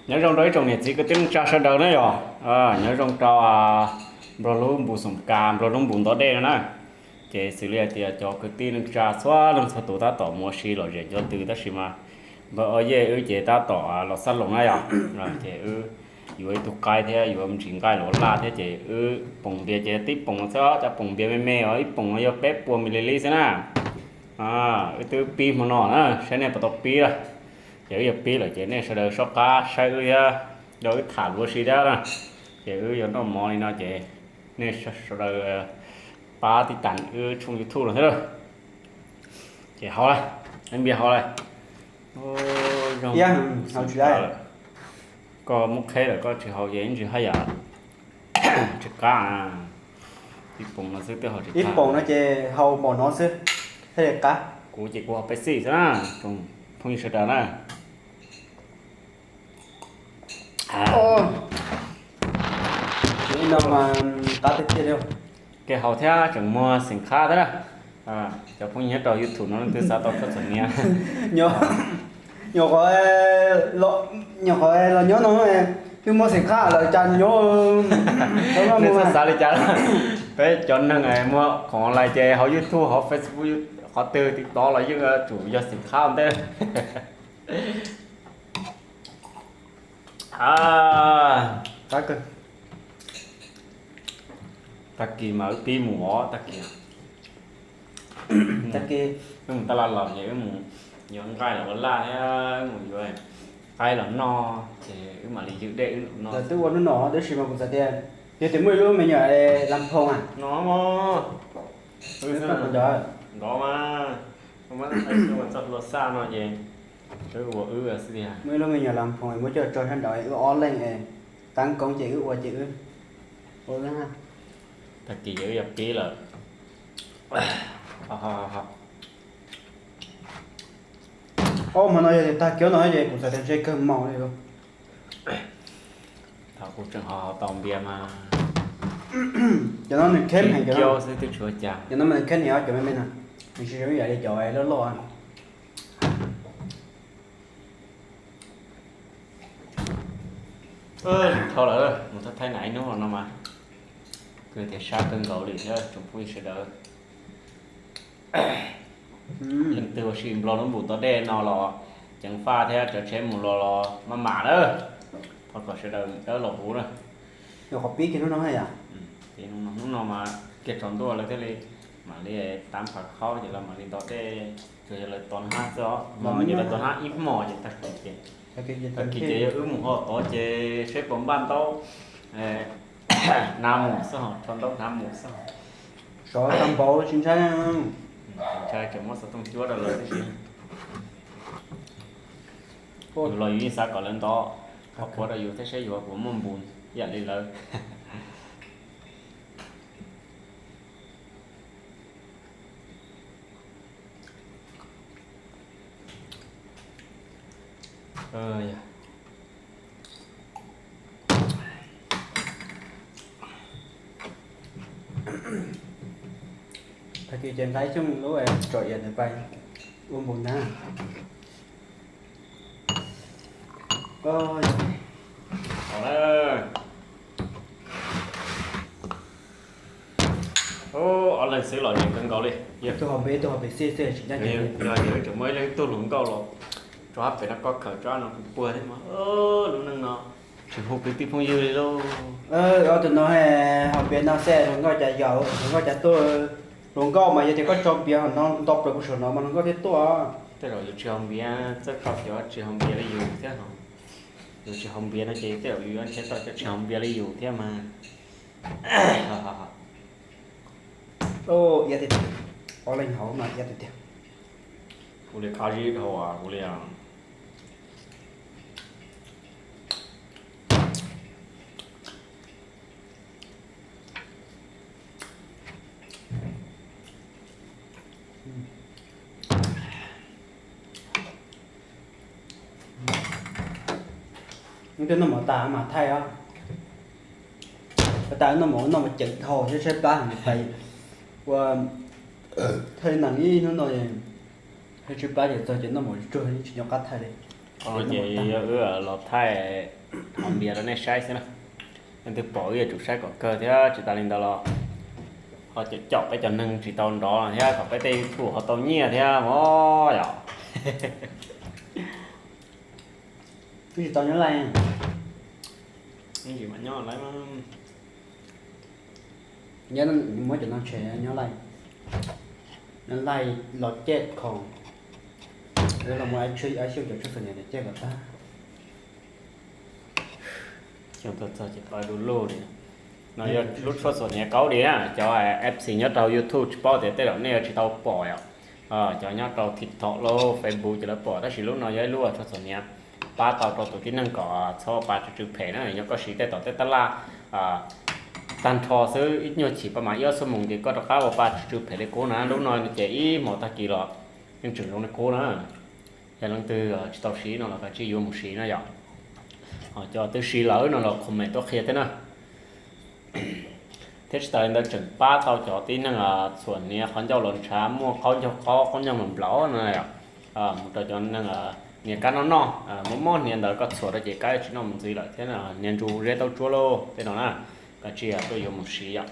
Nyob zoo rau ib tsoom niam txiv kwv tij neej tsa sawv daws na yom. Nyob zoo rau Nplog lub npus xoom kas, Nplog lub npus ntov dej no na. Ces xws li hais tias cov kwv tij neej tsa txhua leej txhua tus tab tom mus ua si lom zem cov twg tab sis mas npawg O Yej wb ces tab tom los xab loos na yom. Ces wb yuav ib tug qaib thiab yuav me ntsis nqaij los laj thiab ces wb poom npias ces tib poom xwb, cov poom npias me me os, ib poom no yog peb puas mililitr xwb na. Wb twb pib hmo no na, saib nej puas tau pib lawm. Ces wb yuav pib lawm ces nej sawv daws soj qab saib wb thiab, nrog wb tham ua si thiab na. Ces wb yuav noj mov li no ces nej sawv daws pab tib tas wb tshooj YouTube no thiab. Ces haus lawm, npias haus lawm. Koj muab qheb lawm koj tsis haus ces ib ntsis haj yam tsis qab. Ib poom no xwb twb haus tsis, ib poom no ces haus npaum no xwb thiaj li qab. Kuv ces kuv haus peb xij xwb na, phooj ywg sawv daws na. Ib no mas qab tiag tiag li. Kev haus thiab tseem muag xeem khab thiab na. Cov phooj ywg nyob rau YouTube no leej twg xav tau tshuaj txhuam niam, nyuam qhuav, nyuam qhuav los nyob no twb muag xeem khab lawm cas nyob. Nej txhob xav li cas, peb cov neeg muag khoom online ces hauv YouTube hauv Facebook qhov twg TikTok los yeej tsum yog xeem khab ua ntej. Tag kis mas wb pib mus os, tag kis, tag kis wb mus taj laj los ces wb mus yuav nqaij los ua laj thiab wb mus yuav qaib los noj ces wb mam li ywm dej wb no. Twb ua hnub no tab sis mas kuv xav tias yog tias muaj ib lub me nyuam las phoos no, wb ntov mas, txoj hlua xaj no ces wb ua wb xwb tiag. Muaj ib lub me nyuam las phoos muab coj tso sab nraud wb ob leeg es tab koob ces wb ua ces wb ua. Tag kis ces wb yuav pib lawm. Ob hmo no yog tias tag kis no ces kuv xav tias ntshe kawg maus li. Thaum kuv tseem haus tau npias mas, cov no nws kheb heev, cov no mas nws kheb heev, cov me me no nws tsis zoo ib yam li cov loj loj. Dhau lawm, mus thaij thaij nas ib hnub no mas, kawg tias sab kawg nkaus li thiab tsoom phooj ywg sawv daws. Leej twg ua si Nplog lub npus ntov dej no los ceev faj thiab cov tsheb mus los los maj mam na. Thov kom sawv daws dawb los huv na. Qhov pib kiag hnub no, hnub no mas kiag tsaus ntuj lawv thiaj li mam li tab phav khaub ces lawv mam li ntov dej, tsuas yog lawv tos hnab xwb os, ces lawv tos hnab ib hmos ces tag kis ces, tag kis ces yog wb mus ho tod ces seb puas npaj ntaub hnav mus xwb, rho ntaub hnav mus xwb. Sov tau npaum tsis ntshai, tsis ntshai, tseem muab xov tooj cuab rau lawv tib si. Yus los yus yeej xav kom lawv ntov qhov puav rau yus thiab saib yus puas muaj npus ib yam li lawv. Tag kis ces nqa ib xyooj lub tsom iav ntawd pais ua npus ntag. Ob leeg xwb los nyeem kawg nkaus li. Yog tias wb tseem muaj ib leeg tug hluas nkauj los rov qab pem no koj khawm tsob no kuv puag thiab mas, lub neej no tsis hu kwv tij phooj ywg li lauj. Ob tug no haus npias no xwb hluas nkauj cas yaum, hluas nkauj cas tuaj. Hluas nkauj mas yog tias koj tso npias no nto plaws puag saum no mas hluas nkauj thiaj tuaj. Tej zaum yus tsis haus npias, txawj tso cov tsis haus npias li yus thiab. Yus tsis haus npias no ces tej zaum yus yuav nrhiav tau cov tsis haus npias li yus thiab mas. Iab tiag tiag, ob leeg haus mas iab tiag tiag. Kuv li qab zib dhau kuv li. Noj mov tas mas thaij os. Thaij noj mov, noj mov ceev dhau thiab tshaib plab heev pais ua thaij nees ib hnub no, thiab tshaib plab ces txog ces noj mov tsuag tsis nco qab thaij li. Ces yog wb los thaij hov npias rau nej saib xwb na. Leej twg pom wb yuav tsum saib kom kawg thiab, tsis tas li ntawd los ho caum peb cov neeg tsis tau nrov thiab kom peb tej YouTube ho tau nyiaj thiab os yom. Twb tsis tau nyob live. Muab cov no tshem nyob live. Nyob live los cem kho. Los muab Xyooj cov tshuaj txom nyem cem kom tag. Xyoo tuaj txog ces pab du lug li. No yog lub tshuaj txom nyem kaub li na, cov F C nyob rau YouTube tsis paub tias tej zaum nej yuav tsis tau pom yom. Cov nyob rau TikTok los Facebook ces lawv pom, tab sis lub no yog ib lub tshuaj txom nyem pab tau rau tus tib neeg kom txhob pa tsw tsw phem na. Yog koj siv tej tom tej tab laj tag nrho xwb, ib nyuag chim pab mam ib ob xuab moos ces koj rov qab ua pa tsw tsw phem li qub na. Lub no ces ib hmos tag kis los yeej tseem zoo li qub na. Yog leej twg tsis tau siv no los kav tsij yuav mus siv na yom. Ho cov twb siv lawm no los comment tuaj qhia thiab na. Thiab tsis tas li ntawd tseem pab tau cov tib neeg txhuam hniav qhov ncauj los ntshav, muaj qaub ncaug qaub, qaub ncaug nplaum nplaum no yom. Mus rau cov neeg hniav kab noj noj, mob mob hniav ntawd koj txhuam rau ces kab tsis noj mus ntxiv lawm thiab, hniav ntsuab zeb taub tsuab lauj tej no na, kav tsij tuaj yuav mus siv yom.